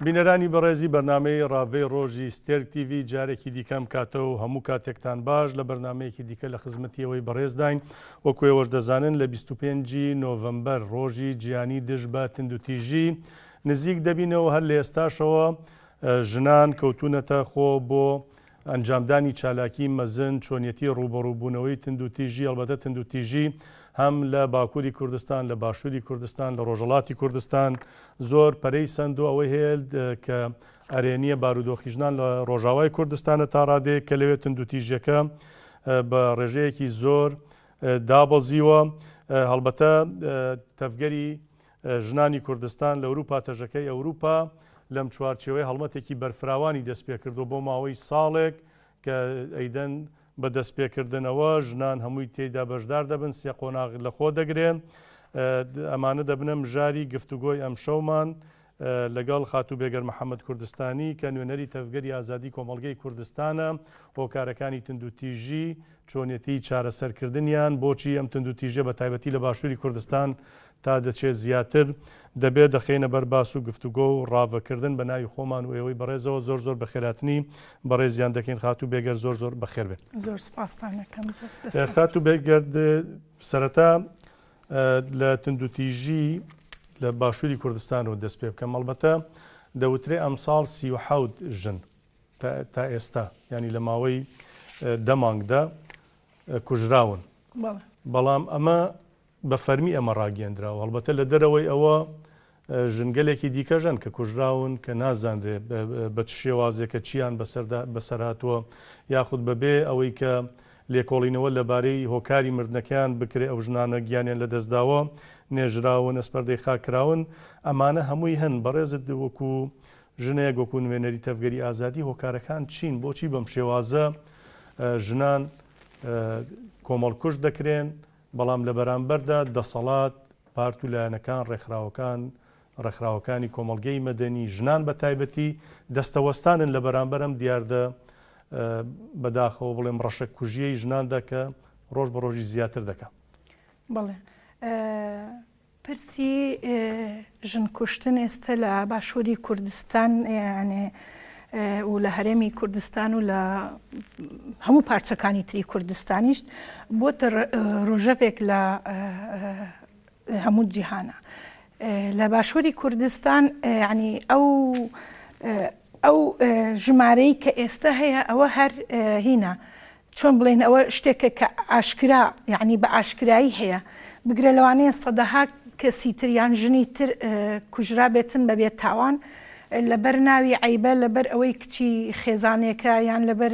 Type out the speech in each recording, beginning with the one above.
بینەرانی بەڕێزی بەرنامەی ڕاڤەی ڕۆژی ستێرک تیڤی جارێکی دیکە ئەم کاتە و هەموو کاتێکتان باش لە بەرنامەیەکی دیکە لە خزمەتی ئێوەی بەڕێزداین وەکو ئێوەش دەزانن لە 25 نۆڤەمبەر ڕۆژی جیهانی دژ بە تندوتیژی نزیک دەبینەوە هەر لە ئێستاشەوە ژنان کەوتونەتە خۆ بۆ ئەنجامدانی چالاکی مەزن، چۆنیەتی ڕووبەڕووبوونەوەی تندوتیژی، ئەڵبەتە تندوتیژی هەم لە باکووری کوردستان، لە باشووری کوردستان، لە ڕۆژهەڵاتی کوردستان زۆر پەرەی سەندووە، ئەوەی هەیە کە ئەرێنییە بارودۆخی ژنان لە ڕۆژاوای کوردستانە تا ڕادەیەک کە لەوێ تندوتیژیەکە بە ڕێژەیەکی زۆر دابەزیوە، هەڵبەتە تەڤگەری ژنانی کوردستان لە ئەوروپا تەژەکەی ئەوروپا لەم چوارچێوەیە هەڵمەتێکی بەرفراوانی دەستپێکردووە بۆ ماوەی ساڵێک کە ئەیدەن بە دەستپێکردنەوە ژنان هەمووی تێیدا بەشدار دەبن سێ قۆناغ لەخۆ دەگرێن ئەمانە دەبنە مژاری گفتوگۆی ئەمشەومان لەگەڵ خاتوو بێگەر محەممەد کوردستانی کە نوێنەری تەڤگەری ئازادی کۆمەڵگەی کوردستانە هۆکارەکانی توندوتیژی چۆنیەتی چارەسەرکردنیان بۆچی ئەم توندوتیژیە بە تایبەتی لە باشووری کوردستان تا دەچێت زیاتر دەبێت دەخەینە بەر باس و گفتوگۆ و ڕاڤەکردن بە ناوی خۆمان و ئێوەی بەڕێزەوە زۆر زۆر بەخێراتنی بەڕێزیان دەکەین خاتوو بێگەرد زۆر زۆر بەخێر بێن. زۆر سپاستان ئەکەم زۆر دەستتان. خاتوو بێگەرد سەرەتا لە توندوتیژی لە باشووری کوردستانەوە دەست پێ بکەم ئەڵبەتە دەوترێ ئەمساڵ 37 ژن تا ئێستا ینی لە ماوەی دە مانگدا کوژراون بەڵام ئەمە بە فەرمی ئەمە ڕاگەیەندراوە، هەڵبەتە لە دەرەوەی ئەوە ژنگەلێکی دیکەش هەن کە کوژراون کە نازانرێ بە چ شێوازێکە چیان بەسەردا بەسەر هاتووە یاخود بەبێ ئەوەی کە لێکۆڵینەوە لەبارەی هۆکاری مردنەکەیان بکرێ ئەو ژنانە گیانیان لەدەستداوە نێژراون ئەسپەردەی خاک کراون ئەمانە هەمووی هەن بەڕێزت وەکو ژنێک وەکو نوێنەری تەڤگەری ئازادی هۆکارەکان چین بۆچی بەم شێوازە ژنان کۆمەڵکوژ دەکرێن بەڵام لە بەرامبەردا دەسەڵات، پارت و لایەنەکان، ڕێکخراوەکان، ڕێکخراوەکانی کۆمەڵگەی مەدەنی، ژنان بە تایبەتی دەستەوەستانن لە بەرامبەر ئەم دیاردە بەداخەوە بڵێم ڕەشەککوژییەی ژناندا کە ڕۆژ بە ڕۆژی زیاتر دەکا. بەڵێ. پرسی ژن کوشتن ئێستە لە باشووری کوردستان یانێ و لە هەرێمی کوردستان و لە هەموو پارچەکانی تری کوردستانیش بۆتە ڕۆژەڤێک لە هەموو جیهانە. لە باشووری کوردستان یعنی ئەو ئەو ژمارەی کە ئێستا هەیە ئەوە هەر هینە چۆن بڵێین ئەوە شتێکە کە ئاشکرا یەعنی بە ئاشکرایی هەیە بگرە لەوانەیە سەدەها کەسی تر یان ژنی تر کوژرابێتن بە بێ تاوان لەبەر ناوی عەیبە لەبەر ئەوەی کچی خێزانێکە یان لەبەر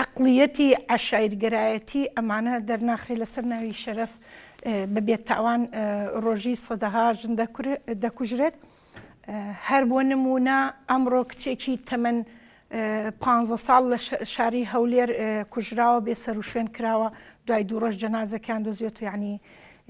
عەقڵیەتی عەشایرگەرایەتی ئەمانە دەرناخرێ لەسەر ناوی شەرەف بە بێ تاوان ڕۆژی سەدەها ژن دەکوژرێت هەر بۆ نموونە ئەمڕۆ کچێکی تەمەن پانزە ساڵ لە شاری هەولێر کوژراوە بێ سەروشوێن کراوە دوای دوو ڕۆژ جەنازەکەیان دۆزیەوە یعنی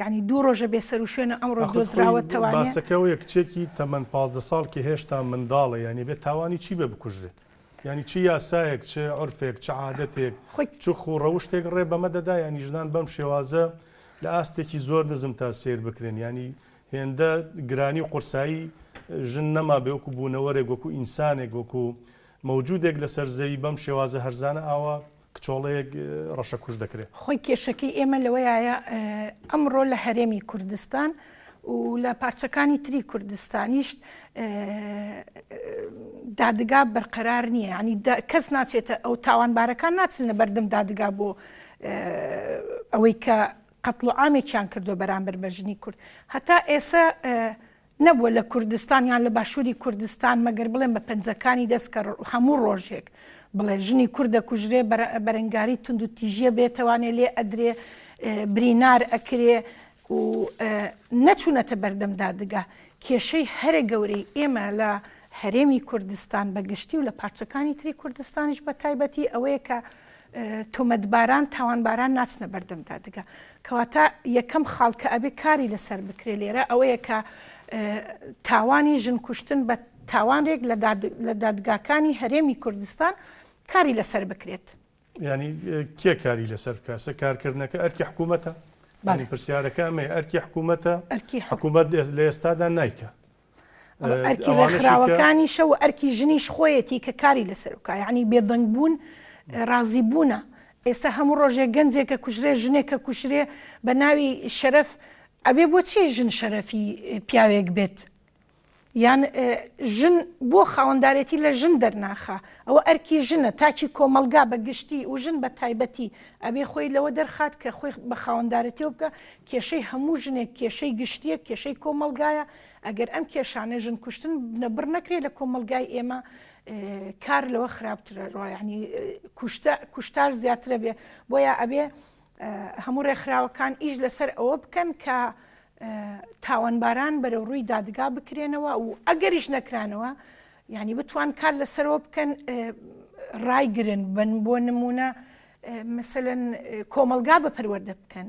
یعنی دوو ڕۆژە بێ سەروشوێنە ئەمڕۆ دۆزراوەتەوانێ. باسەکە ئەوەیە کچێکی تەمەن 15 ساڵ کە هێشتا منداڵە یانی بێ تاوانی چی بێ بکوژرێت یانی چ یاسایەک چ عورفێک چ عادەتێک چ خوو ڕەوشتێک ڕێ بەمە دەدا یانی ژنان بەم شێوازە لە ئاستێکی زۆر نزم تا سەیر بکرێن یانی هێندە گرانی و قورسایی ژن نەمابێ وەکو بوونەوەرێک وەکو ئینسانێک وەکو مەوجودێک لەسەر زەوی بەم شێوازە هەرزانە ئاوا کچۆڵەیەک ڕەشەکوژ دەکرێ. خۆی کێشەکەی ئێمە لەوەیایە ئەمڕۆ لە هەرێمی کوردستان و لە پارچەکانی تری کوردستانیش دادگا بەرقەرار نییە ینی کەس ناچێتە ئەو تاوانبارەکان ناچنە بەردەم دادگا بۆ ئەوەی کە قەتڵ و عامێکیان کردووە بەرامبەر بە ژنی کورد. هەتا ئێسە نەبووە لە کوردستان یان لە باشووری کوردستان مەگەر بڵێم بە پەنجەکانی دەست کە هەموو ڕۆژێک بڵێ ژنی کورد دەکوژرێ بەرەنگاری توند و تیژیە بێتەوانێ لێ ئەدرێ برینار ئەکرێ و نەچوونەتە بەردەم دادگا. کێشەی هەرە گەورەی ئێمە لە هەرێمی کوردستان بە گشتی و لە پارچەکانی تری کوردستانیش بە تایبەتی ئەوەیە کە تۆمەتباران، تاوانباران ناچنە بەردەم دادگا. کەواتە یەکەم خاڵ کە ئەبێ کاری لەسەر بکرێ لێرە ئەوەیە کە تاوانی ژن کوشتن بە تاوانێک لە دادگاکانی هەرێمی کوردستان کاری لەسەر بکرێت. یانی کێ کاری لەسەر بکا؟ سە کارکردنەکە ئەرکی حکوومەتە؟ بەڵێ. پرسیارەکە ئەمەیە ئەرکی حکوومەتە؟ ئەرکی حکوومەت لە ئێستادا نایکا. ئەرکی ڕێکخراوەکانیشە و ئەرکی ژنیش خۆیەتی کە کاری لەسەر بکا یعنی بێدەنگ بوون ڕازی بوونە ئێستا هەموو ڕۆژێک گەنجێکە کوژرێ ژنێکە کوژرێ بە ناوی شەرەف ئەبێ بۆچی ژن شەرەفی پیاوێک بێت یان ژن بۆ خاوەندارێتی لە ژن دەرناخا ئەوە ئەرکی ژنە تاکی کۆمەڵگا بە گشتی و ژن بە تایبەتی ئەبێ خۆی لەوە دەرخات کە خۆی بە خاوەندارێتیەوە بکە کێشەی هەموو ژنێک کێشەی گشتیە کێشەی کۆمەڵگایە ئەگەر ئەم کێشانە ژن کوشتن بنەبڕ نەکرێ لە کۆمەڵگای ئێمە کار لەوە خراپترە ڕۆ یعنی کوشتە کوشتار زیاترە بێ بۆیە ئەبێ هەموو ڕێکخراوەکان ئیش لەسەر ئەوە بکەن کە تاوانباران بەرەو ڕووی دادگا بکرێنەوە و ئەگەریش نەکرانەوە یعنی بتوان کار لەسەرەوە بکەن ڕایگرن بن بۆ نمونە مەسەلەن کۆمەڵگا بە پەروەردە بکەن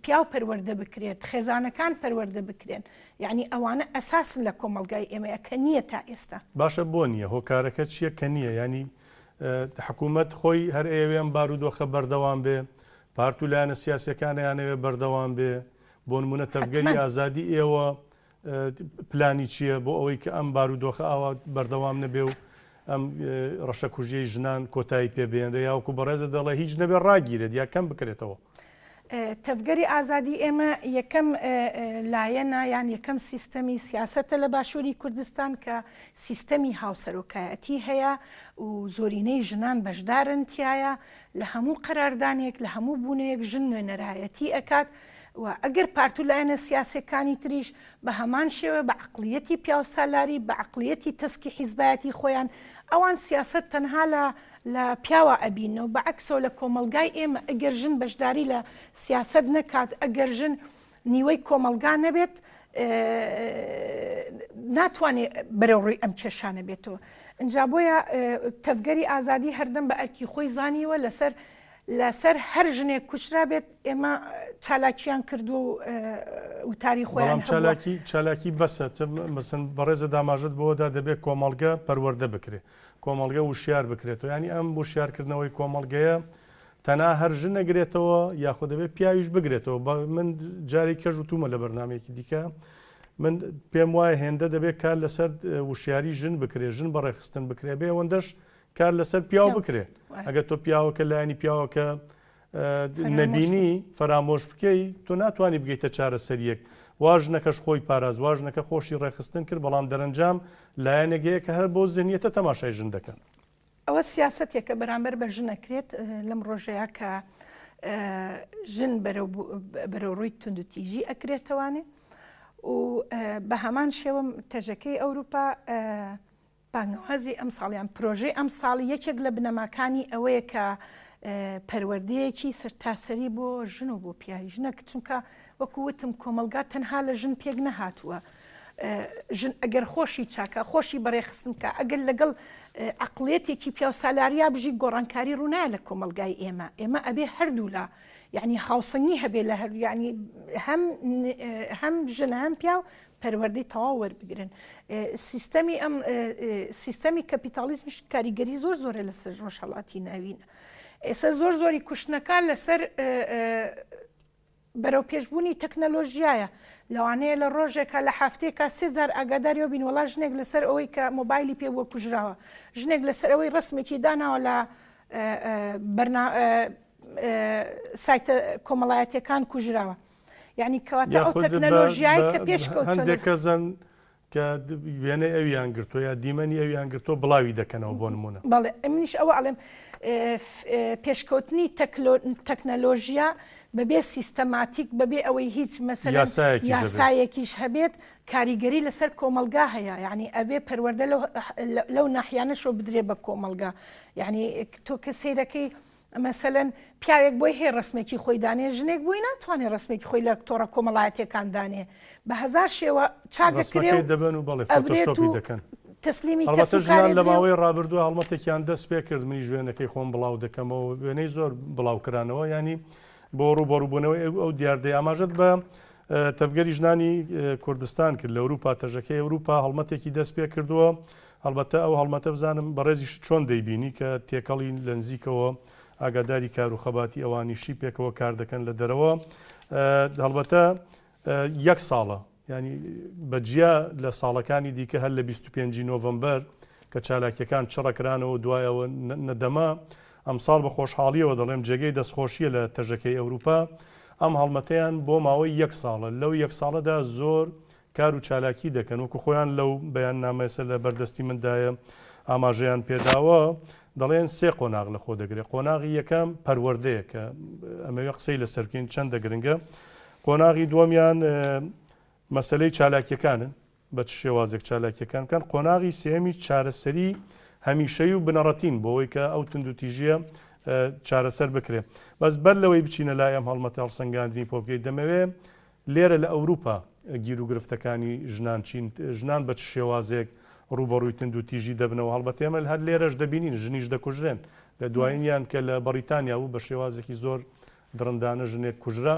پیاو پەروەردە بکرێت خێزانەکان پەروەردە بکرێن یعنی ئەوانە ئەساسن لە کۆمەڵگای ئێمەیە کە نییە تا ئێستا. باشە بۆ نییە هۆکارەکە چییە کە نییە یانی حکوومەت خۆی هەر ئەیەوێ ئەم بارودۆخە بەردەوام بێ پارت و لایەنە سیاسیەکان ئەیانەوێ بەردەوام بێ بۆ نمونە تەڤگەری ئازادی ئێوە پلانی چییە بۆ ئەوەی کە ئەم بارودۆخە ئاوا بەردەوام نەبێ و ئەم ڕەشەکوژیەی ژنان کۆتایی پێ بهێنرێ یاوەکو بەڕێزت دەڵێ هیچ نەبێ ڕاگیرێت یا کەم بکرێتەوە؟ تەڤگەری ئازادی ئێمە یەکەم لایەنە یان یەکەم سیستەمی سیاسەتە لە باشووری کوردستان کە سیستەمی هاوسەرۆکایەتی هەیە و زۆرینەی ژنان بەشدارن تیایا لە هەموو قەراردانێک لە هەموو بوونەیەک ژن نوێنەرایەتی ئەکات و ئەگەر پارت و لایەنە سیاسیەکانی تریش بە هەمان شێوە بە عەقڵیەتی پیاوسالاری بە عەقڵیەتی تەسکی حیزبایەتی خۆیان ئەوان سیاسەت تەنها لە لە پیاوا ئەبیننەوە بە عەکسەوە لە کۆمەڵگای ئێمە ئەگەر ژن بەشداری لە سیاسەت نەکات ئەگەر ژن نیوەی کۆمەڵگا نەبێت ناتوانێت بەرەو ڕووی ئەم کێشانە بێتەوە ئینجا بۆیە تەڤگەری ئازادی هەردەم بە ئەرکی خۆی زانیوە لەسەر لەسەر هەر ژنێک کوژرا بێت ئێمە چالاکیان کردووە و وتاری خۆیان هەبووە. چالاکی چالاکی بەسە مەسن بەڕێزە داماژەت بەوەدا دەبێت کۆمەڵگە پەروەردە بکرێت کۆمەڵگە وشیار بکرێتەوە یانی ئەم وشیارکردنەوەی کۆمەڵگەیە تەنها هەر ژن نەگرێتەوە یاخۆ دەبێت پیاویش بگرێتەوە من جارێک کەش وتومە لە بەرنمەیەکی دیکە من پێم وایە هێندە دەبێت کار لەسەر وشیاری ژن بکرێ ژن بەڕێخستن بکرێ بێ ئەوەندەش کار لەسەر پیاو بکرێ ئەگەر تۆ پیاوەکە لایەنی پیاوەکە نەبینی فەرامۆش بکەی تۆ ناتوانانی بگەیتە چارەسەریەک وا ژنەکەش خۆی پاراز وا ژنەکە خۆشی ڕێکخستن کرد بەڵام دەرەنجام لایەنێک هەیە کە هەر بۆ زنیەتە تەماشای ژن دەکەن. ئەوە سیاسەتێکە بەرامبەر بە ژن ئەکرێت لەم ڕۆژەیە کە ژن بەرەو ڕووی توندوتیژی ئەکرێتەوانێ و بە هەمان شێوە تەژەکەی ئەوروپا بانگەوازی ئەمساڵ یان پرۆژەی ئەمساڵی یەکێک لە بنەماکانی ئەوەیە کە پەروەردەیەکی سەرتاسەری بۆ ژن و بۆ پیاویش نەک چونکە وەکو وتم کۆمەڵگا تەنها لە ژن پێک نەهاتووە ژن ئەگەر خۆشی چاکە خۆشی بەڕێخستن بکە ئەگەر لەگەڵ عقلێتێکی پیاوسالاریا بژی گۆڕانکاری ڕوونایە لە کۆمەڵگای ئێمە ئێمە ئەبێ هەردوو لە یعنی هاوسەنگی هەبێ لە هەر یعنی هەم هەم ژن هەم پیاو پەروەردەی تەواو وەربگرن. سیستەمی ئەم سیستەمی کەپیتاڵیزمیش کاریگەری زۆر زۆرە لەسەر ڕۆژهەڵاتی ناوین. ئێستا زۆر زۆری کوشتنەکان لەسەر بەرەو پێشبوونی تەکنەلۆژیایە لەوانەیە لە ڕۆژێکا لە هەفتەیەکا سێ جار ئاگاداریەوە بین وەڵا ژنێک لەسەر ئەوەی کە مۆبایلی پێ بووە کوژراوە ژنێک لەسەر ئەوەی ڕسمێکی داناوە لە بەرنا سایتە کۆمەڵایەتیەکان کوژراوە یعنی کەواتە ئەو تەکنەلۆژیای کە پێش هەندێک کەسن کە وێنەی ئەویان گرتووە یا دیمەنی ئەویان گرتووە بڵاوی دەکەنەوە بۆ نمونە. بەڵێ منیش ئەوە ئەڵێم پێشکەوتنی تەکنەلۆژیا بەبێ سیستەماتیک بەبێ ئەوەی هیچ مەسەلەن یاسایەکیش هەبێت کاریگەری لەسەر کۆمەڵگا هەیە یعنی ئەبێ پەروەردە لەو ناحیانەشەوە بدرێ بە کۆمەڵگا یعنی تۆ کە سەیرەکەی مەسەلەن پیاوێک بۆی هەیە ڕەسمێکی خۆی دانێ ژنێک بۆی ناتوانێ ڕەسمێکی خۆی لە تۆڕە کۆمەڵایەتیەکان دانێ بە هەزار شێوە چاک دەکرێ و دەبەن و بەڵێ ئەبرێت و دەکەن تەسلیمی کەس و ژنان لە ماوەی ڕابردوو هەڵمەتێکیان دەست پێ کرد منیش وێنەکەی خۆم بڵاو دەکەمەوە وێنەی زۆر بڵاو کرانەوە ینی بۆ ڕووبەڕووبوونەوەی ئەو دیاردەی ئاماژەت بە تەڤگەری ژنانی کوردستان کرد لە ئەوروپا تەژەکەی ئەوروپا هەڵمەتێکی دەست پێ کردووە هەڵبەتە ئەو هەڵمەتە بزانم بەڕێزیشت چۆن دەیبینی کە تێکەڵی لە نزیکەوە ئاگاداری کار و خەباتی ئەوانیشی پێکەوە کار دەکەن لە دەرەوە هەڵبەتە یەک ساڵە. یانی بە جیا لە ساڵەکانی دیکە هەر لە 25 نۆڤەمبەر کە چالاکیەکان چڕەکرانەوە دوایەوە نەدەما ئەمساڵ بە خۆشحاڵیەوە دەڵێم جێگەی دەستخۆشیە لە تەژەکەی ئەوروپا ئەم هەڵمەتەیان بۆ ماوەی یەک ساڵە لەو یەک ساڵەدا زۆر کار و چالاکی دەکەن وەکو خۆیان لەو بەیاننامەیە لە بەردەستی مندایە ئاماژەیان پێداوە دەڵێن سێ قۆناغ لە خۆ دەگرێت قۆناغی یەکەم پەروەردەیە کە ئەمەوێ قسەی لەسەر بکەین چەندە گرنگە قۆناغی دووەمیان مەسلەی چالاکیەکانن بە چ شێوازێک چالاکیەکان بکەن قۆناغی سێمی چارەسەری هەمیشەی و بنەڕەتین بۆەوەی کە ئەو توندوتیژیە چارەسەر بکرێت بەس بەر لەوەی بچینە لای ئەم هەڵمەتە هەڵسەنگاندنی پۆپکەی دەمەوێ لێرە لە ئەوروپا گیروگرفتەکانی ژنان چین؟ ژنان بە چ شێوازێک ڕووبەڕووی توندوتیژی دەبنەوە؟ هەڵبەت ئێمە هەر لێرەش دەبینین ژنیش دەکوژرێن. لە دوایینیان کە لە بەڕیتانیا بوو بە شێوازێکی زۆر دڕندانە ژنێک کوژرا.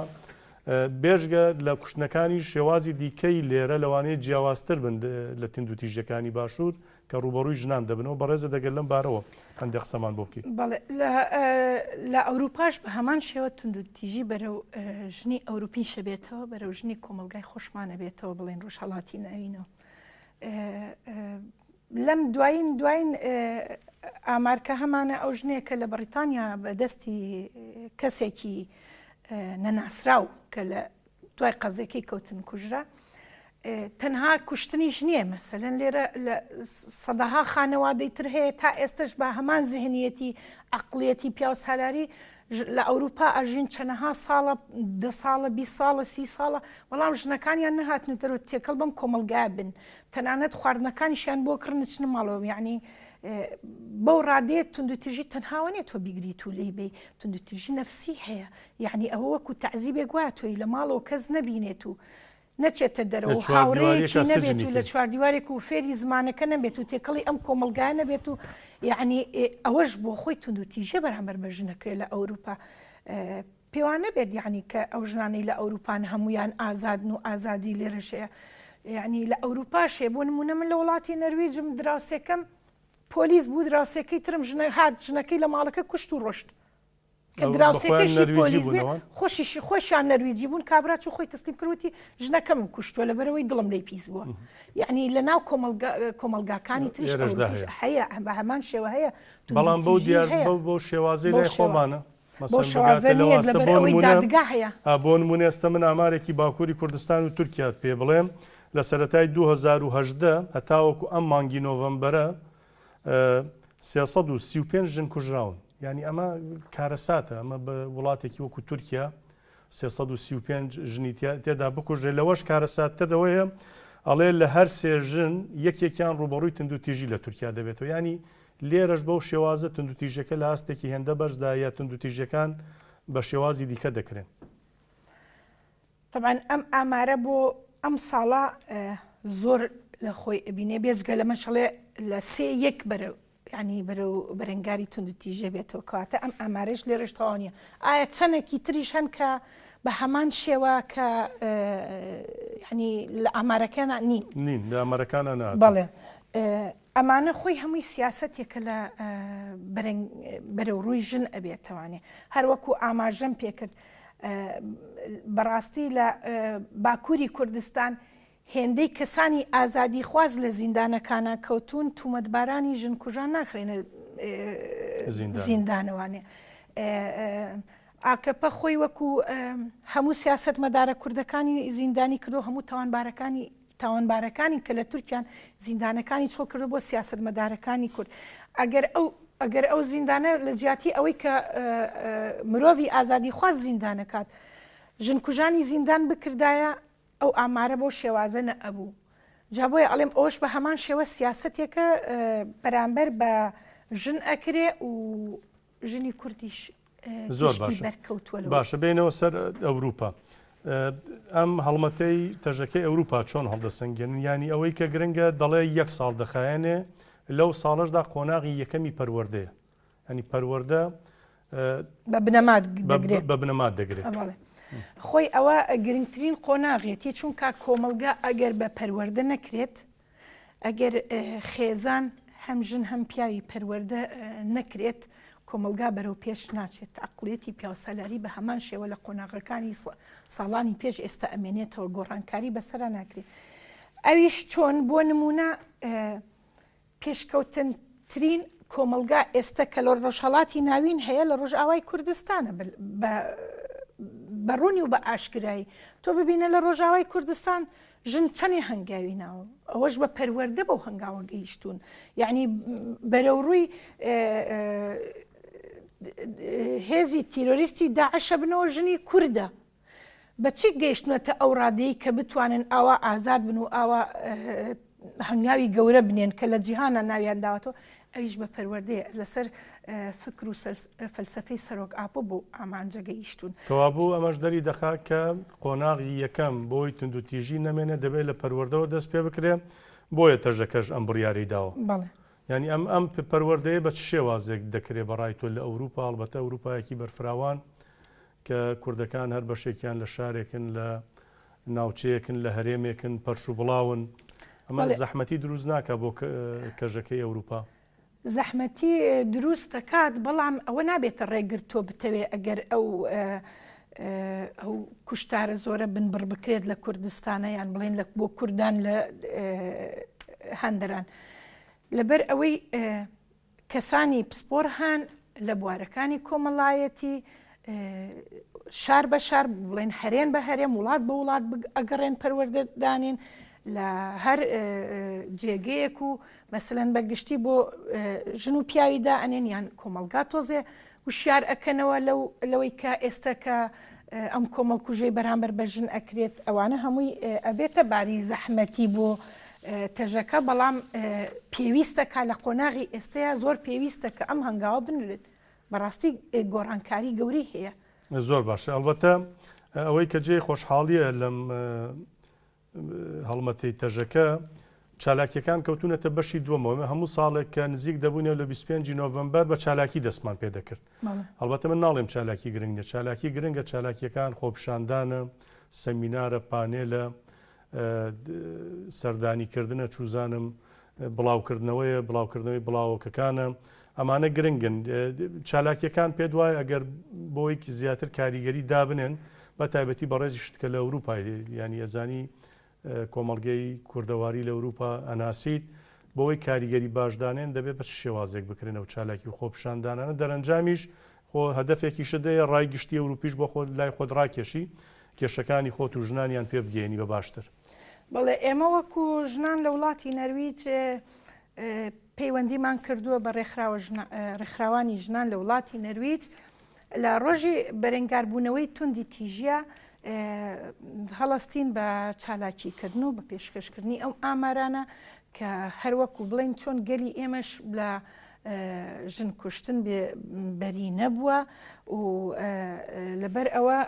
بێژگە لە کوشتنەکانیش شێوازی دیکەی لێرە لەوانەیە جیاوازتر بن لە توندوتیژیەکانی باشوور کە ڕووبەڕووی ژنان دەبنەوە، بەڕێزت ئەگەر لەم بارەوە هەندێک قسەمان بۆ بکەیت. بەڵێ، لە ئەوروپاش بە هەمان شێوە توندوتیژی بەرەو ژنی ئەوروپیش ئەبێتەوە، بەرەو ژنی کۆمەڵگای خۆشمان ئەبێتەوە، بڵێن ڕۆژهەڵاتی ناوینەوە. لەم دوایین دوایین ئامار کە هەمانە ئەو ژنەیە کە لە بەڕیتانیا بە دەستی کەسێکی نەناسراو کە لە دوای قەزێکەی کەوتن کوژرا تەنها کوشتنیش نییە مەسەلەن لێرە لە سەدەها خانەوادەی تر هەیە تا ئێستش بە هەمان زهنیەتی عقلیەتی پیاوسالاری لە ئەوروپا ئەژین چەنەها ساڵە دە ساڵە بی ساڵە سی ساڵە بەڵام ژنەکانیان نەهاتن دەرەوە تێکەڵ بەم کۆمەلگا بن تەنانەت خواردنەکانیشیان بۆ کڕن چنە ماڵەوە یعنی بەو ڕادەیە توندوتیژی تەنهاوە نیە تۆ بیگریت و لێی بی توندوتیژی نەفسی هەیە یەعنی ئەوە وەکو تەعزیبێک وایە تۆی لە ماڵەوە کەس نەبینێت و نەچێتە دەرەوە و هاوڕێیەکی نەبێت و لە چواردیوارێک و فێری زمانەکە نەبێت و تێکەڵی ئەم کۆمەڵگایە نەبێت و یەعنی ئەوەش بۆ خۆی توندوتیژە بەرامبەر بە ژنەکرێ لە ئەوروپا پێوان نەبێت یعنی کە ئەو ژنانەی لە ئەوروپان هەمویان ئازادن و ئازادی لێرەش هەیە یعنی لە ئەوروپاش هەیە بۆ نمونە من لە وڵاتی نەرویجم دراوسێکەم پۆلیس بوو دراوسێکەی ترم ژنە هات ژنەکەی لە ماڵەکە کوشت و ڕۆشت کە دراوسێکەشی پۆلیس بێ خۆشیشی خۆشیان نەرویجی بوون کابرا چوو خۆی تەسلیم کرد وتی ژنەکەمم کوشتووە لەبەرەوەی دڵم لێی پیس بووە یعنی لە ناو کۆمەڵگاکانی تریش هەیە بە هەمان شێوە هەیە بەڵام بەو دیار بەو شێوازەی لای خۆمانە بۆ نمونە ئێستا من ئامارێکی باکووری کوردستان و تورکیات پێ بڵێم لە سەرەتای 2018 هەتاوەکو ئەم مانگی نۆڤەمبەرە 335 ژن کوژراون یانی ئەمە کارەساتە ئەمە بە وڵاتێکی وەکو تورکیا 335 ژنی تێدا بکوژێ لەوەش کارەساتتر ئەوەیە ئەڵێ لە هەر سێ ژن یەکێکیان ڕوبەڕووی توندوتیژی لە تورکیا دەبێتەوە ینی لێرەش بەو شێوازە توندوتیژەکە لە ئاستێکی هێندە بەرزدا یا توندوتیژەکان بە شێوازی دیکە دەکرێن. تەبعەن ئەم ئامارە بۆ ئەم ساڵە زۆر لە خۆی ئەبینێ بێجگە لەمەش ئەڵێ لە سێ یەک بەرەو یعنی بەرەو بەرەنگاری توندوتیژە بێتەوە کەواتە ئەم ئامارەش لێرەش تەواو نییە ئایا چەندێکی تریش هەن کە بە هەمان شێوە کە یعنی لە ئامارەکانە نین نین لە ئامارەکانە نا بەڵێ ئەمانە خۆی هەمووی سیاسەتێکە لە بەرەو ڕووی ژن ئەبێتەوانێ هەروەکو ئاماژەم پێکرد بەڕاستی لە باکووری کوردستان هێندەی کەسانی ئازادیخواز لە زیندانەکانا کەوتوون، تومەتبارانی ژنکوژان ناخرێنە زیندانەوانێ. ئاکەپە خۆی وەکو هەموو سیاسەتمەدارە کوردەکانی زیندانی کردو هەموو تاوانبارەکانی تاوانبارەکانی کە لە تورکیان زیندانەکانی چۆڵ کردو بۆ سیاسەتمەدارەکانی کورد. ئەگەر ئەو ئەگەر ئەو زیندانە لە جیاتی ئەوەی کە مرۆڤی ئازادیخواز زیندانەکات ژنکوژانی زیندان بکردایە ئەو ئامارە بەو شێوازە نەئەبوو. جا بۆیە ئەڵێم ئەوەش بە هەمان شێوە سیاسەتێکە بەرامبەر بە ژن ئەکرێ و ژنی کوردیش زۆر باشە بەرکەوتووە لەوە. باشە بێینەوە سەر ئەوروپا. ئەم هەڵمەتەی تەژەکەی ئەوروپا چۆن هەڵدەسەنگێنن؟ یانی ئەوەی کە گرنگە دەڵێ یەک ساڵ دەخایەنێ لەو ساڵەشدا قۆناغی یەکەمی پەروەردەیە. ینی پەروەردە بە بنەما دەگرێت بە بنەما دەگرێت خۆی ئەوە گرنگترین قۆناغێتی چونکە کۆمەلگا ئەگەر بە پەروەردە نەکرێت ئەگەر خێزان هەم ژن هەم پیاوی پەروەردە نەکرێت. کۆمەڵگا بەرەو پێش ناچێت، عەقڵیەتی پیاوسالاری بە هەمان شێوە لە قۆناغەکانی ساڵانی پێش ئێستا ئەمێنێتەوە، گۆڕانکاری بەسەرا ناکرێت. ئەویش چۆن؟ بۆ نموونە پێشکەوتنترین کۆمەڵگا ئێستا کە لە ڕۆژهەڵاتی ناوین هەیە لە ڕۆژئاوای کوردستانە بە ڕوونی و بە ئاشکرایی تۆ ببینە لە ڕۆژاوای کوردستان ژن چەنێ هەنگاوی ناوە ئەوەش بە پەروەردە بەو هەنگاوە گەیشتوون یعنی بەرەو ڕووی هێزی تیرۆریستی داعشە بنەوە ژنی کوردە بە چی گەیشتونەتە ئەو ڕادەی کە بتوانن ئاوا ئازاد بن و ئاوا هەنگاوی گەورە بنێن کە لە جیهانە ناویان داوەتەوە ئەویش بە پەروەردەیە لەسەر فکر و فەلسەفەی سەرۆک ئاپۆ بۆ ئامانجە گەیشتوون. کەوابوو ئەمەش دەری دەخا کە قۆناغی یەکەم بۆی توندوتیژی نەمێنێ دەبێ لە پەروەردەوە دەست پێ بکرێ، بۆیە تەژەکەش ئەم بڕیارەی داوە. بەڵێ. یانی ئەم ئەم پەروەردەیە بە چ شێوازێک دەکرێ بە ڕای تۆ لە ئەوروپا، ئەڵبەتە ئەوروپایەکی بەرفراوان کە کوردەکان هەر بەشێکیان لە شارێکن، لە ناوچەیەکن، لە هەرێمێکن، پەرش و بڵاون، ئەمە زەحمەتی دروست ناکا بۆ کەژەکەی ئەوروپا؟ زەحمەتی دروست دەکات، بەڵام ئەوە نابێتە ڕێگر تۆ بتەوێ ئەگەر ئەو ئەو کوشتارە زۆرە بنبڕ بکرێت لە کوردستانە یان بڵێن لە بۆ کوردان لە هەندەران. لەبەر ئەوەی کەسانی پسپۆر هەن لە بوارەکانی کۆمەڵایەتی، شار بە شار بڵێن هەرێم بە هەرێم وڵات بە وڵات ئەگەڕێن پەروەردە دانێن لە هەر جێگەیەک و مەسەلەن بە گشتی بۆ ژن و پیاوی دائەنێن یان کۆمەڵگا تۆزێ وشیار ئەکەنەوە لەو لەوەی کە ئێستا کە ئەم کۆمەڵکوژەی بەرامبەر بە ژن ئەکرێت ئەوانە هەمووی ئەبێتە باری زەحمەتی بۆ تەژەکە بەڵام پێویستە کا لە قۆناغی ئێستەیە زۆر پێویستە کە ئەم هەنگاوە بنرێت بەڕاستی گۆڕانکاری گەورەی هەیە. زۆر باشە ئەڵبەتە ئەوەی کە جێی خۆشحاڵیە لەم هەڵمەتەی تەژەکە چالاکیەکان کەوتونەتە بەشی دووەمەوە ئێمە هەموو ساڵێک کە نزیک دەبووینەوە لە 25 نۆڤەمبەر بە چالاکی دەستمان پێ دەکرد هەڵبەتە من ناڵێم چالاکی گرنگ نیە چالاکی گرنگە چالاکیەکان خۆپیشاندانە سەمینارە پانێلە سەردانیکردنە چوزانم بڵاوکردنەوەیە بڵاوکردنەوەی بڵاوۆکەکانە ئەمانە گرنگن چالاکیەکان پێت وایە ئەگەر بۆیکی زیاتر کاریگەری دابنێن بە تایبەتی بەڕێزیشت کە لە ئەوروپای ینی ئەزانی کۆمەڵگەی کوردەواری لە ئەوروپا ئەناسیت بۆی کاریگەری باشدانێن دەبێت بە چ شێوازێک بکرێنەوە چالاکی و خۆپیشاندانانە دەرەنجامیش خۆ هەدەفێکیشت هەیە ڕای گشتی ئەوروپیش بۆ خۆت لای خۆت ڕاکێشی کێشەکانی خۆت و ژنانیان پێ بگەیەنی بە باشتر. بەڵێ ئێمە وەکو ژنان لە وڵاتی نەرویج پەیوەندیمان کردووە بە ڕێکخراوانی ژنان لە وڵاتی نەرویج لە ڕۆژی بەرەنگاربوونەوەی توندی تیژیە هەڵەستین بە چالاکیکردن و بە پێشکەشکردنی ئەو ئامارانە کە هەروەکو بڵین چۆن گەلی ئێمەش لە ژن کوشتن بێ بەری نەبووە و لەبەر ئەوە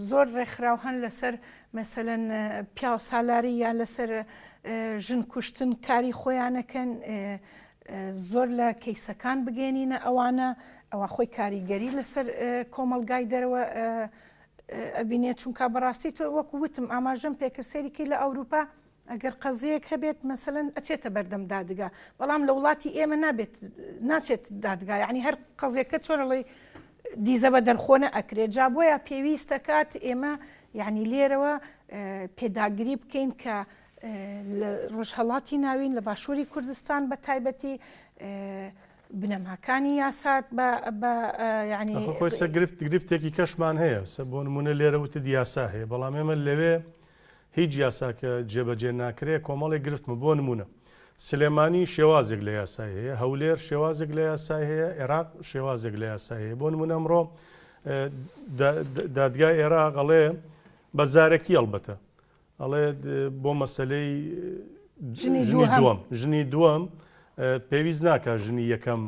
زۆر ڕێکخراو هەن لەسەر مەسەلەن پیاو سالاری یان لەسەر ژن کوشتن کاری خۆیانەکەن زۆر لە کەیسەکان بگەێنینە ئەوانە ئەوە خۆی کاریگەری لەسەر کۆمەلگای دەرەوە ئەبینێت چونکە بەڕاستی تۆ وەکو وتم ئاماژەم پێکرد سەیریکەی لە ئەوروپا ئەگەر قەزیەک هەبێت مەسەلەن ئەچێتە بەردەم دادگا بەڵام لە وڵاتی ئێمە نابێت ناچێت دادگا یعنی هەر قەزیەکە چۆن ئەڵێی دیزە بە دەرخۆنە ئەکرێت جا بۆیە پێویستە کات ئێمە یعنی لێرەوە پێداگری بکەین کە لە ڕۆژهەڵاتی ناوین لە باشووری کوردستان بە تایبەتی بنەماکانی یاسات بە بە یعنی خۆی سە گرفت گرفتێکی کەشمان هەیە سە بۆ نمونە لێرە وتت یاسا هەیە بەڵام ئێمە لەوێ هیچ یاساکە جێبەجێ ناکرێ کۆمەڵێک گرفتمە بۆ نمونە سلێمانی شێوازێک لە یاسای هەیە هەولێر شێوازێک لە یاسای هەیە عێراق شێوازێک لە یاسای هەیە بۆ نمونە ئەمڕۆ دادگای عێراق ئەڵێ بە زارەکی ئەڵبەتە ئەڵێ بۆ مەسلەی ژنی دووەم ژنی دووەم پێویست ناکە ژنی یەکەم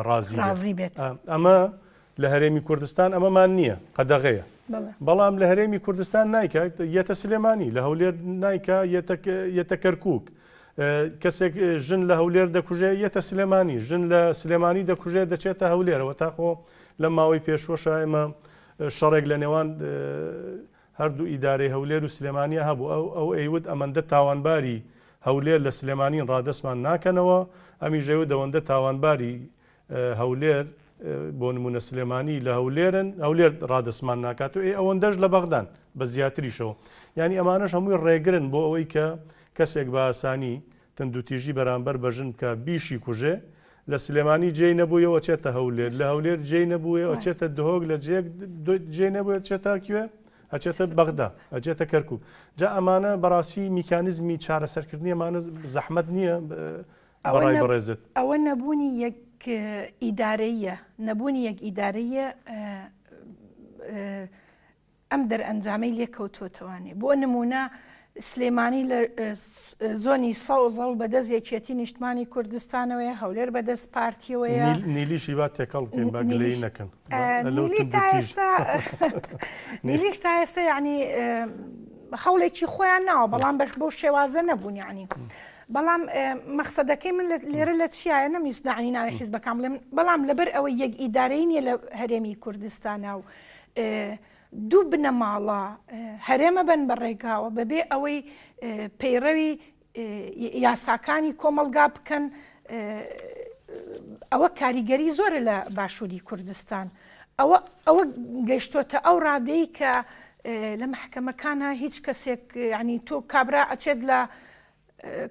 ڕازی بێت. ئەمە لە هەرێمی کوردستان ئەمەمان نییە، قەدەغەیە. بەڵام لە هەرێمی کوردستان نایکا یەتە سلێمانی، لە هەولێر نایکا یەتە کەرکووک. کەسێک ژن لە هەولێر دەکوژێ یەتە سلێمانی، ژن لە سلێمانی دەکوژێ دەچێتە هەولێرەوە. تاخۆ لە ماوەی پێشوەشا ئێمە شەڕێک لە نێوان هەردوو ئیدارەی هەولێر و سلێمانیا هەبوو ئەو ئەو ئەیوت ئەمەندە تاوانباری هەولێر لە سلێمانین ڕادەستمان ناکەنەوە ئەمیش ئەیوت ئەوەندە تاوانباری هەولێر بۆ نمونە سلێمانی لە هەولێرن هەولێر ڕادەستمان ناکات و ئێ ئەوەندەش لە بەغدان بە زیاتریشەوە یعنی ئەمانەش هەمووی ڕێگرن بۆ ئەوەی کە کەسێک بە ئاسانی تەندوتیژی بەرامبەر بە ژن بکا بیشی کوژێ لە سلێمانی جێی نەبوویەوە چێتە هەولێر لە هەولێر جێی نەبوویەوە چێتە دهۆک لە جێک جێ نەبووە چێتە کوێ ئەچێتە بەغدا ئەچێتە کەرکک جا ئەمانە بەڕاستی میکانیزمی چارەسەرکردنی ئەمانە زەحمەت نییە بەڕای بەڕێزت؟ ئەوە نەبوونی یەک ئیدارەییە، نەبوونی یەک ئیدارەییە ئەم دەرئەنجامەی لێ کەوتووەتەوانێ. بۆ نموونە سلێمانی لە زۆنی سەوزە و بەدەست یەکێتی نیشتمانی کوردستانەوەیە، هەولێر بەدەست پارتیەوەیە. نیلیشی با تێکەڵ بکەین با گلەیی نەکەن. نیلی تا ئێستا نیلیش تا ئێستا یعنی هەوڵێکی خۆیان ناوە بەڵام بەش بەو شێوازە نەبوون یعنی. بەڵام مەخسەدەکەی من لێرە لە چیایە نەمویست ناعنی ناوی حیزبەکان بڵێم بەڵام لەبەر ئەوەی یەک ئیدارەی نییە لە هەرێمی کوردستانە و دوو بنەماڵە هەرێمە بن بە ڕێگاوە بەبێ ئەوەی پەیڕەوی یاساکانی کۆمەڵگا بکەن ئەوە کاریگەری زۆرە لە باشووری کوردستان ئەوە ئەوە گەیشتۆتە ئەو ڕادەی کە لە محکەمەکانە هیچ کەسێک ینی تۆ کابرا ئەچێت لە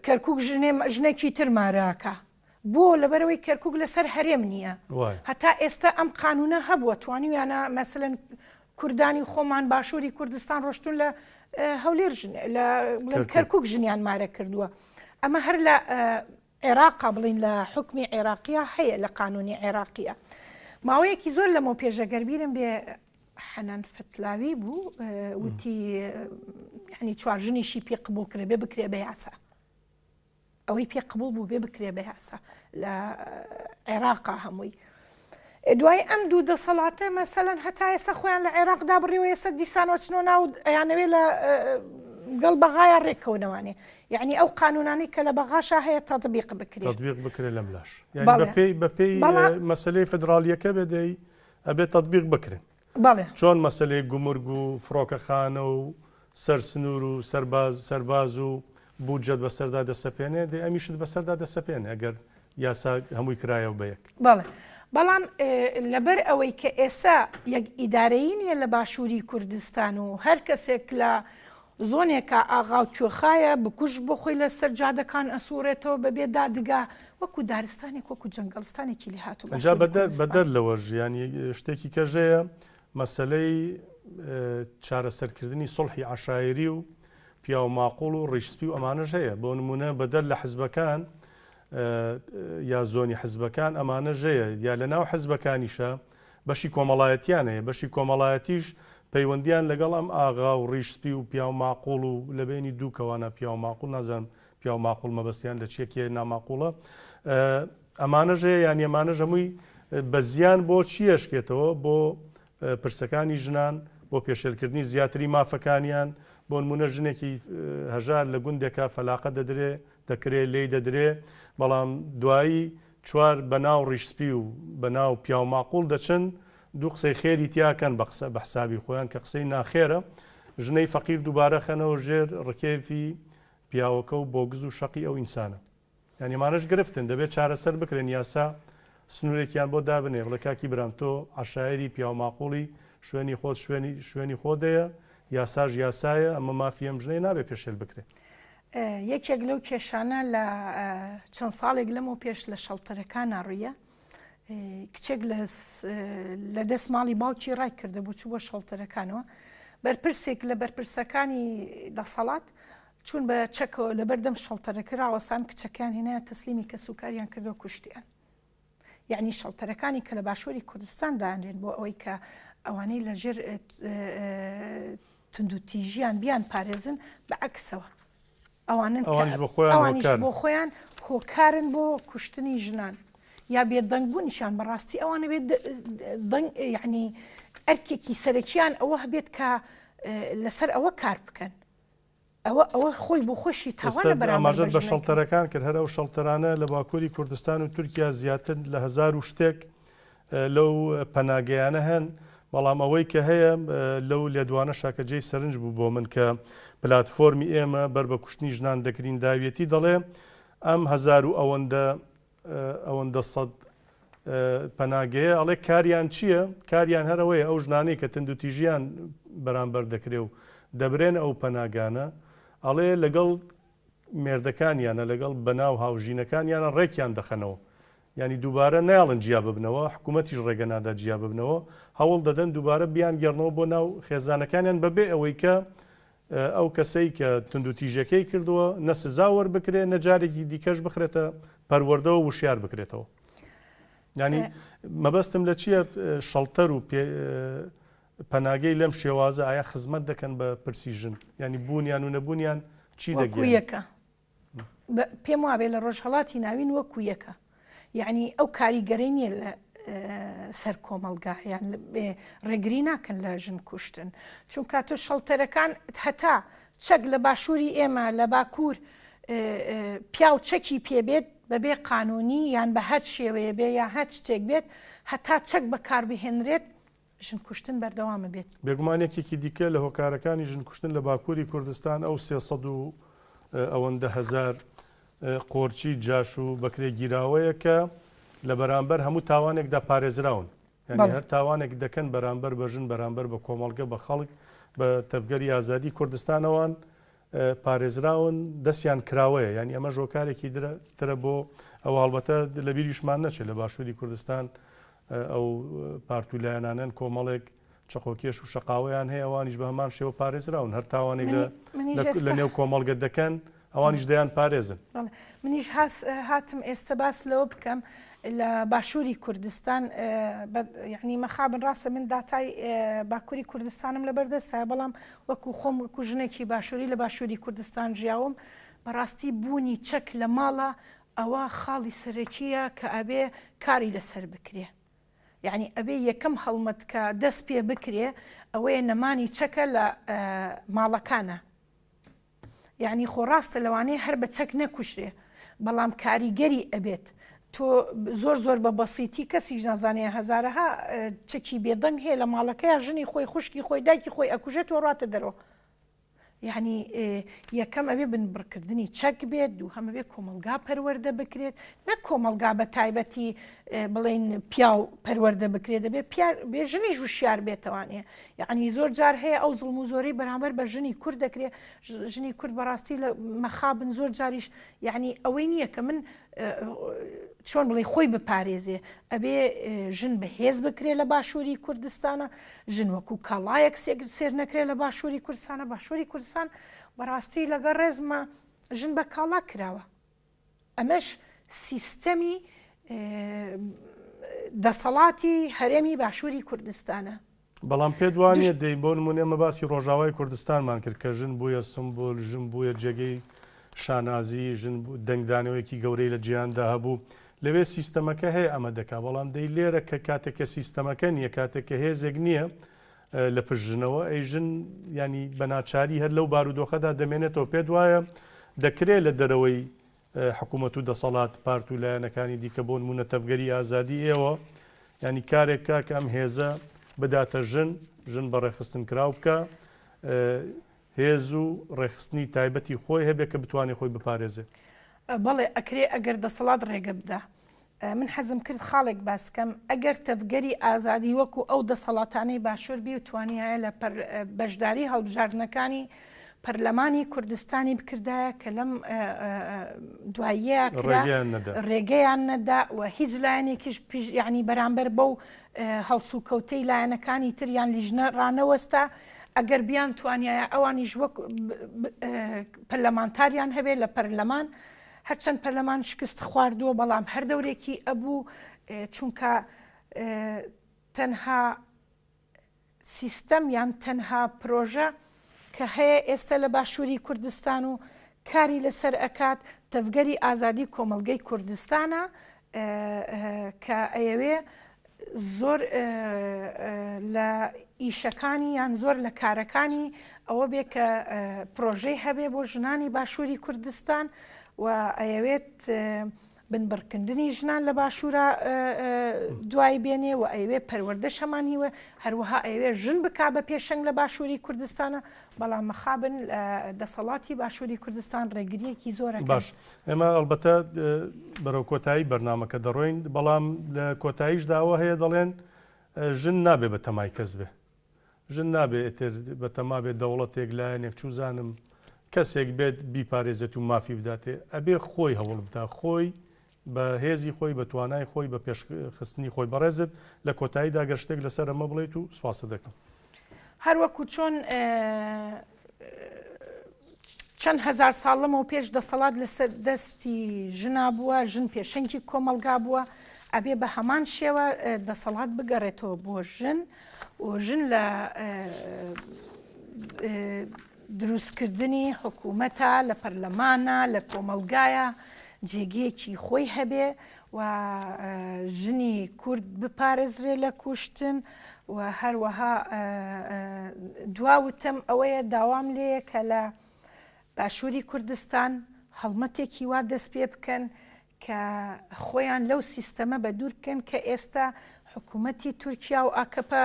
کەرکوک ژنێ ژنێکی تر ماراکە بۆ لەبەرەوەی کەرکوک لەسەر هەرێم نییە هەتا ئێستا ئەم قانونە هەبووە توانیویانە مەسەلەن کوردانی خۆمان باشووری کوردستان ڕۆشتون لە هەولێر لە کەرکک ژنیان مارە کردووە ئەمە هەر لە عێراقا بڵین لە حکمی عێراقیە هەیە لە قانونی عێراقیە ماوەیەکی زۆر لەمەو پێشەگەر بیرم بێ حەنان فەتلاوی بوو وتی یعنی چوار ژنیشی پێ قبول کرێ بێ بکرێ بە یاسا ئەوەی پێ قبول بوو بێ بکرێ بە یاسا لە عێراقا هەمووی. دوای ئەم دوو دەسەڵاتە مەسەلەن هەتا ئێستا خۆیان لە عێراق دابڕیوە ئێستا دیسانەوە چنۆ ناو ئەیانەوێ لە گەڵ بەغایا ڕێککەونەوانێ یعنی ئەو قانونانەی کە لە بەغاشا هەیە تەطبیق بکرێ تطبیق بکرێ لەم لاش یعنی بەپێی بەپێی مەسلەی فدرالیەکە بێ دەی ئەبێ تەتبیق بکرێن. بەڵێ. چۆن مەسەلەی گومرگ و فڕۆکەخانە و سەر سنوور و سەرباز سەرباز و بودجەت بەسەردا دەسەپێنێ، دەی ئەمیشت بەسەردا دەسەپێنێ ئەگەر یاسا هەمووی کرایەوە بە یەک. بەڵێ. بەڵام لەبەر ئەوەی کە ئێستا یەک ئیدارەیی نییە لە باشووری کوردستان و هەر کەسێک لە زۆنێکا ئاغا و کوێخایە بکوژ بۆ خۆی لە سەر جادەکان ئەسوڕێتەوە بە بێ دادگا وەکو دارستانێک وەکو جەنگەڵستانێکی لێ هاتوو جا باشووری کوردستان. بەدەر لەوەش یانی شتێکی کەش هەیە مەسەلەی چارەسەرکردنی سوڵحی عەشایری و پیاو ماقوڵ و ڕیش سپی و ئەمانەش هەیە بۆ نمونە بەدەر لە حزبەکان یا زۆنی حزبەکان ئەمانەش هەیە یا لە ناو حزبەکانیشە بەشی کۆمەڵایەتیان هەیە، بەشی کۆمەڵایەتیش پەیوەندیان لەگەڵ ئەم ئاغا و ڕیش سپی و پیاو ماقوڵ و لە بەینی دوو کەوانە پیاو ماقوڵ نازانم پیاو ماقوڵ مەبەستیان لە چیە کێ ناماقوڵە ئەمانەش هەیە یان ئەمانەش هەمووی بە زیان بۆ چی ئەشکێتەوە بۆ پرسەکانی ژنان بۆ پێشێلکردنی زیاتری مافەکانیان بۆ نمونە ژنێکی هەژار لە گوندێکە فەلاقە دەدرێ دەکرێ لێی دەدرێ بەڵام دوایی چوار بەناو ڕیش سپی و بەناو پیاو ماقوڵ دەچن دوو قسەی خێری تیا کەن بە قسە بە حسابی خۆیان کە قسەی ناخێرە ژنەی فەقیر دووبارە خەنەوە ژێر ڕکێفی پیاوەکە و بۆگز و شەقی ئەو ئینسانە یانی ئەمانەش گرفتن دەبێت چارەسەر بکرێن یاسا سنوورێکیان بۆ دابنێ بڵێ کاکی برام تۆ عەشایری پیاو ماقوڵی شوێنی خۆت شوێنی شوێنی خۆدەیە یاساش یاسایە ئەمە مافی ئەم ژنەیە نابێ پێشێل بکرێ. یەکێک لەو کێشانە لە چەند ساڵێک لەمەو پێش لە شەڵتەرەکانا ڕوویە کچێک لە دەست ماڵی باوکی ڕای کردە بۆ چوو بۆ شەڵتەرەکانەوە بەرپرسێک لە بەرپرسەکانی دەسەڵات چوون بە چەکەوە لەبەردەم شەڵتەرەکە ڕاوەسان کچەکەیان هێنایە تەسلیمی کەسوکاریان کردەوە کوشتیان. یەعنی شەڵتەرەکانی کە لە باشووری کوردستان دانرێن بۆ ئەوەی کە ئەوانەی لە ژێر توندوتیژیان بیان پارێزن بە عەکسەوە ئەوانن ئەوانیش بۆ خۆیان هۆکارن بۆ کوشتنی ژنان یا بێدەنگ بوونیشان بەڕاستی ئەوانە بێت دەنگ یعنی ئەرکێکی سەرەکیان ئەوە هەبێت کە لەسەر ئەوە کار بکەن ئەوە ئەوە خۆی بۆ خۆشی تاوانە ئێستا بەرامبەر ئاماژەت بە بە ژنەکە. شەڵتەرەکان کرد، هەر ئەو شەڵتەرانە لە باکووری کوردستان و تورکیا زیاتر لە هەزار و شتێک لەو پەناگەیانە هەن، بەڵام ئەوەی کە هەیە لەو لێدوانەشا کە جێی سەرنج بوو بۆ من کە پلاتفۆرمی ئێمە بەر بە کوشتنی ژنان دەگرین داویەتی دەڵێ ئەم هەزار و ئەوەندە ئەوەندە سەد. پەناگەیە ئەڵێ کاریان چییە؟ کاریان هەر ئەوەیە ئەو ژنانەی کە تندوتیژیان بەرامبەر دەکرێ و دەبرێنە ئەو پەناگانە ئەڵێ لەگەڵ مێردەکانیانە لەگەڵ بەناو هاوژینەکانیانە ڕێکیان دەخەنەوە یانی دووبارە نایەڵن جیا ببنەوە حکوومەتیش ڕێگە نادا جیا ببنەوە هەوڵ دەدەن دووبارە بیانگێڕنەوە بۆ ناو خێزانەکانیان بەبێ ئەوەی کە ئەو کەسەی کە توندوتیژیەکەی کردووە نە سزا وەربکرێ نە جارێکی دیکەش بخرێتە پەروەردەوە وشیار بکرێتەوە. یانی مەبەستم لە چییە شەڵتەر و پەناگەی لەم شێوازە ئایا خزمەت دەکەن بە پرسی ژن یانی بوونیان و نەبوونیان چی دەگەیەنن؟ یەکە پێم وابێ لە ڕۆژهەڵاتی ناوین وەکو یەکە یعنی ئەو کاریگەری نییە لە سەر کۆمەڵگا یان ڕێگری ناکەن لە ژن کوشتن چونکە تۆ شەڵتەرەکان هەتا چەک لە باشووری ئێمە لە باکوور پیاو چەکی پێبێت بەبێ قانونی یان بە هەر شێوەیە بێ یا هەر شتێک بێت هەتا چەک بەکاربهێنرێت ژن کوشتن بەردەوامە بێت. بێگومان یەکێکی دیکە لە هۆکارەکانی ژن کوشتن لە باکووری کوردستان ئەو 300 و ئەوەندە هەزار قۆرچی جاش و بەکرێگیراوەیە کە لە بەرامبەر هەموو تاوانێکدا پارێزراون. یانی هەر تاوانێک دەکەن بەرامبەر بە ژن، بەرامبەر بە کۆمەڵگە، بە خەڵک، بە تەڤگەری ئازادی کوردستان ئەوان پارێزراون، دەستیان کراوەیە. یانی ئەمەش هۆکارێکی ترە بۆ ئەوە. هەڵبەتە لەبیریشمان نەچێت لە باشووری کوردستان ئەو پارت و لایەنانەن کۆمەڵێک چەقۆکێش و شەقاوەیان هەیە، ئەوانیش بە هەمان شێوە پارێزراون، هەر تاوانێک لە نێو کۆمەڵگە دەکەن ئەوانیش دەیان پارێزن. منیش هاتم ئێستا باس لەوە بکەم لە باشووری کوردستان یعنی مەخابن ڕاستە من داتای باکووری کوردستانم لەبەردەستە بەڵام وەکو خۆم وەکو ژنێکی باشووری لە باشووری کوردستان ژیاوم بەڕاستی بوونی چەک لە ماڵە ئەوە خاڵی سەرەکییە کە ئەبێ کاری لەسەر بکرێ. یەعنی ئەبێ یەکەم هەڵمەت کە دەست پێ بکرێ ئەوەیە نەمانی چەکە لە ماڵەکانە. یەعنی خۆ ڕاستە لەوانەیە هەر بە چەک نەکوژرێ بەڵام کاریگەری ئەبێت. تۆ زۆر زۆر بە بەسیتی کەسیش نازانێ هەزارەها چەکی بێدەنگ هەیە لە ماڵەکەیا ژنی خۆی خوشکی خۆی دایکی خۆی ئەکوژێت و ڕاتە دەرەوە. یەعنی یەکەم ئەبێ بنبڕکردنی چەک بێت، دووهەم ئەبێ کۆمەڵگا پەروەردە بکرێت، نەک کۆمەڵگا بە تایبەتی بڵێین پیاو پەروەردە بکرێت، دەبێ بێ ژنیش وشیار بێتەوانێ. یەعنی زۆر جار هەیە ئەو زوڵم و زۆرەی بەرامبەر بە ژنی کورد دەکرێت، ژنی کورد بەڕاستی لە مەخابن زۆر جاریش یەعنی ئەوەی نییە کە من چۆن بڵێ خۆی بپارێزێ ئەبێ ژن بەهێز بکرێ لە باشووری کوردستانە ژن وەکو کاڵایەک سێر نەکرێت لە باشووری کوردستانە باشووری کوردستان بەڕاستی لەگەڵ ڕێزمە ژن بە کاڵا کراوە ئەمەش سیستەمی دەسەڵاتی هەرێمی باشووری کوردستانە. بەڵام پێت وا نییە دەی بۆ نموونە ئێمە باسی ڕۆژاوای کوردستانمان کرد کە ژن بوویە سمبول، ژن بوویە جێگەی شانازی، ژن دەنگدانەوەیەکی گەورەی لە جیهاندا هەبوو، لەوێ سیستەمەکە هەیە ئەمە دەکا، بەڵام دەی لێرە کە کاتێک کە سیستەمەکە نییە، کاتێک کە هێزێک نییە لە پشت ژنەوە، ئەی ژن یانی بە ناچاری هەر لەو بارودۆخەدا دەمێنێتەوە، پێت وایە دەکرێ لە دەرەوەی حکومەت و دەسەڵات پارت و لایەنەکانی دیکە بۆ نمونە تەڤگەری ئازادی ئێوە یانی کارێک بکا کە ئەم هێزە بداتە ژن، ژن بە ڕێکخستن کراو بکا، هێز و ڕێکخستنی تایبەتی خۆی هەبێ کە بتوانێ خۆی بپارێزێ. بەڵێ ئەکرێ ئەگەر دەسەڵات ڕێگە بدا. من حەزم کرد خاڵێک باس کەم، ئەگەر تەڤگەری ئازادی وەکو ئەو دەسەڵاتانەی باشوور بیوتوانیایە لە بەشداری هەڵبژاردنەکانی پەرلەمانی کوردستانی بکردایە کە لەم دواییە کرا ڕێگەیان نەدا و هیچ لایەنێکیش یعنی بەرامبەر بەو هەڵسوکەوتەی لایەنەکانی تر یان لیژنە ڕانەوەستا ئەگەر بیان توانایە ئەوانیش وەک پەرلەمانتاریان هەبێت لە پەرلەمان هەرچەند پەرلەمان شکست خواردووە بەڵام هەر دەورێکی ئەبوو چونکە تەنها سیستەم یان تەنها پرۆژە کە هەیە ئێستا لە باشووری کوردستان و کاری لەسەر ئەکات تەڤگەری ئازادی کۆمەڵگەی کوردستانە کە ئەیەوێ زۆر لە ئیشەکانی یان زۆر لە کارەکانی ئەوە بێ کە پرۆژەی هەبێ بۆ ژنانی باشووری کوردستان و ئەیەوێت. بنبڕکردنی ژنان لە باشوورا دوای بێنێ و ئەیەوێ پەروەردەش هەمان هیوە هەروەها ئەیەوێ ژن بکا بە پێشەنگ لە باشووری کوردستانە بەڵام مەخابن دەسەڵاتی باشووری کوردستان ڕێگریەکی زۆرە باش ئێمە ئەڵبەتە بەرەو کۆتایی بەرنامەکە دەڕۆین بەڵام لە کۆتاییشدا ئەوە هەیە دەڵێن ژن نابێ بە تەمای کەس بێ ژن نابێ ئیتر بەتەما بێت دەوڵەتێک لایەنێک چوزانم کەسێک بێت بیپارێزێت و مافی بداتێ ئەبێ خۆی هەوڵ بدا خۆی بە هێزی خۆی بە توانای خۆی بە پێشخستنی خۆی بەڕێزت لە کۆتاییدا گەر شتێک لەسەر ئەمە بڵێیت و سوپاست دەکەم. هەر وەکو چۆن چەند هەزار ساڵ لەمەو پێش دەسەڵات لەسەر دەستی ژنا بووە، ژن پێشەنگی کۆمەڵگا بووە، ئەبێ بە هەمان شێوە دەسەڵات بگەڕێتەوە بۆ ژن و ژن لە دروستکردنی حکوومەتە، لە پەرلەمانە، لە کۆمەڵگایە جێگەیەکی خۆی هەبێ و ژنی کورد بپارێزرێ لە کوشتن و هەروەها دوا وتم ئەوەیە داوام لێیە کە لە باشووری کوردستان هەڵمەتێکی وا دەست پێ بکەن کە خۆیان لەو سیستەمە بە دوور بکەن کە ئێستا حکوومەتی تورکیا و ئاکەپە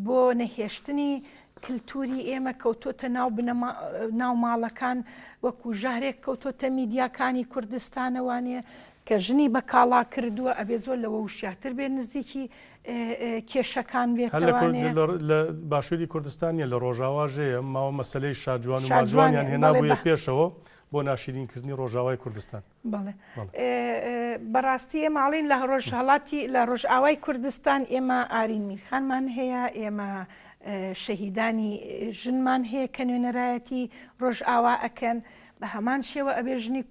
بۆ نەهێشتنی کلتوری ئێمە کەوتۆتە ناو بنەما ناو ماڵەکان وەکو ژەهرێک کەوتۆتە میدیاکانی کوردستانەوانێ کە ژنی بە کاڵا کردووە ئەبێ زۆر لەوە وشیارتر بێ نزیکی کێشەکان بێتەوانێ. هەر لە کورد لە باشووری کوردستان نیە لە ڕۆژاواش هەیە ماوە مەسەلەی شاجوان و ماجوانیان هێنابوویە پێشەوە بۆ ناشیرینکردنی ڕۆژاوای کوردستان. بەڵێ بەڕاستی ئێمە ئەڵێین لە ڕۆژهەڵاتی لە ڕۆژئاوای کوردستان ئێمە ئارین میرخانمان هەیە ئێمە شەهیدانی ژنمان هەیە کە نوێنەرایەتی ڕۆژئاوا ئەکەن بە هەمان شێوە ئەبێ ژنی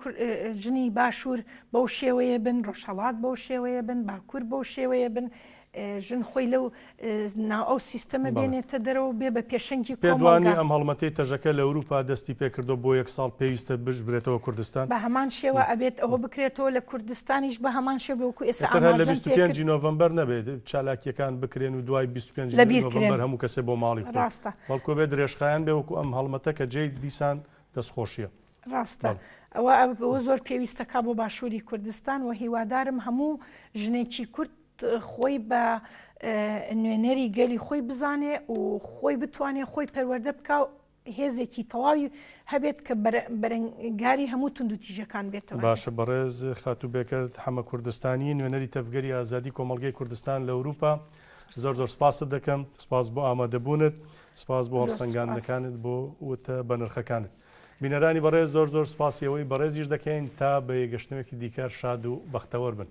ژنی باشوور بەو شێوەیە بن ڕۆژهەڵات بەو شێوەیە بن باکوور بەو شێوەیە بن ژن خۆی لەو ناو ئەو سیستەمە بێنێتە دەرەوە بێ بە پێشەنگی پێت وا نییە ئەم هەڵمەتەی تەژەکە لە ئەوروپا دەستی پێکردووە بۆ یەک ساڵ پێویستە بشبرێتەوە کوردستان؟ بە هەمان شێوە ئەبێت ئەوە بکرێتەوە لە کوردستانیش بە هەمان شێوە وەکو ئێستا ئیتر هەر لە 25 نۆڤەمبەر نەبێت چالاکییەکان بکرێن و دوای 25 نۆڤەمبەر هەموو کەسێ بۆ ماڵی خۆی ڕاستە بەڵکو بێ درێژخایەن بێ وەکو ئەم هەڵمەتە کە جێی دیسان دەستخۆشییە. ڕاستە ئەوە ئەوە زۆر پێویستەکا بۆ باشووری کوردستان و هیوادارم هەموو ژنێکی کورد خۆی بە نوێنەری گەلی خۆی بزانێ و خۆی بتوانێ خۆی پەروەردە بکا و هێزێکی تەواوی هەبێت کە بەرەنگاری هەموو توندوتیژەکان بێتەوە. باشە بەڕێز خاتوو بێکەرد حەمە کوردستانی نوێنەری تەڤگەری ئازادی کۆمەڵگەی کوردستان لە ئەوروپا زۆر زۆر سپاست دەکەم سپاس بۆ ئامادەبوونت سپاس بۆ هەڵسەنگاندنەکانت بۆ وتە بەنرخەکانت بینەرانی بەڕێز زۆر زۆر سپاسی ئەوەی بەڕێزیش دەکەین تا بە یەکگەشتنەوەیەکی دیکە شاد و بەختەوەر بن.